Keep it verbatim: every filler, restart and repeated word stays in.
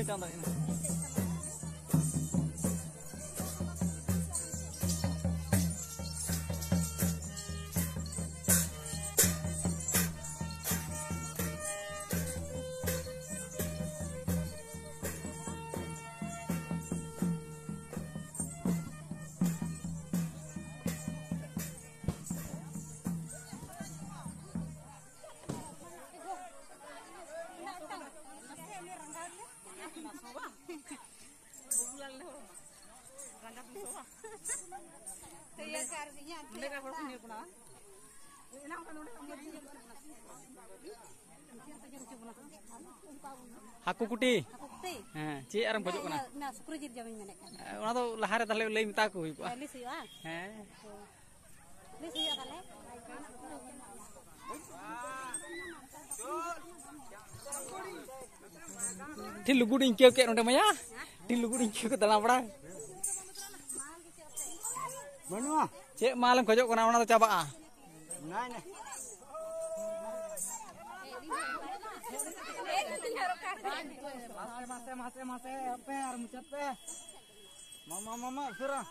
ᱢᱤᱫᱴᱟᱝ ᱫᱟᱲᱮᱭᱟᱜ ᱠᱟᱱᱟ᱾ ᱦᱟᱹᱠᱩ ᱠᱩᱴᱤ᱾ ᱦᱮᱸ, ᱪᱮᱫ ᱟᱨᱮᱢ ᱠᱷᱚᱡᱚᱜ ᱠᱟᱱᱟ? ᱚᱱᱟ ᱥᱩᱠᱨᱤ ᱡᱤᱞ ᱡᱚᱢᱤᱧ ᱢᱮᱱᱮᱫ ᱠᱟᱱᱟ᱾ ᱚᱱᱟ ᱫᱚ ᱞᱟᱦᱟᱨᱮ ᱛᱟᱦᱞᱮ ᱞᱟᱹᱭ ᱢᱮᱛᱟ ᱠᱚ ᱦᱩᱭ ᱠᱚᱜᱼᱟ᱾ ᱦᱮᱸ, ᱞᱤᱥ ᱦᱩᱭᱩᱜᱼᱟ᱾ ᱦᱮᱸ᱾ ᱞᱤᱥ ᱦᱩᱭᱩᱜᱼᱟ ᱛᱟᱦᱞᱮ᱾ ᱴᱷᱤᱠ ᱞᱩᱜᱩᱲ ᱤᱧ ᱟᱹᱭᱠᱟᱹᱣ ᱠᱮᱫ ᱱᱚᱰᱮ ᱢᱟᱭᱟ᱾ ᱴᱷᱤᱠ ᱞᱩᱜᱩᱲ ᱤᱧ ᱟᱹᱭᱠᱟᱹᱣ ᱠᱮᱫ ᱫᱟᱬᱟ ᱵᱟᱲᱟ᱾ ᱵᱟᱹᱱᱩᱜᱼᱟ᱾ ᱪᱮᱫ ᱢᱟᱞᱮᱢ ᱠᱷᱚᱡᱚᱜ ᱠᱟᱱᱟ, ᱚᱱᱟ ᱫᱚ ᱪᱟᱵᱟᱜᱼᱟ᱾ ᱱᱟᱭ, ᱱᱟᱭ᱾ ᱢᱟᱥᱮ, ᱢᱟᱥᱮ, ᱢᱟᱥᱮ, ᱢᱟᱥᱮ, ᱦᱟᱯᱮ ᱟᱨ ᱢᱩᱪᱟᱹᱫ ᱯᱮ᱾ ᱢᱟ, ᱢᱟ, ᱢᱟ, ᱢᱟ, ᱩᱥᱟᱹᱨᱟ᱾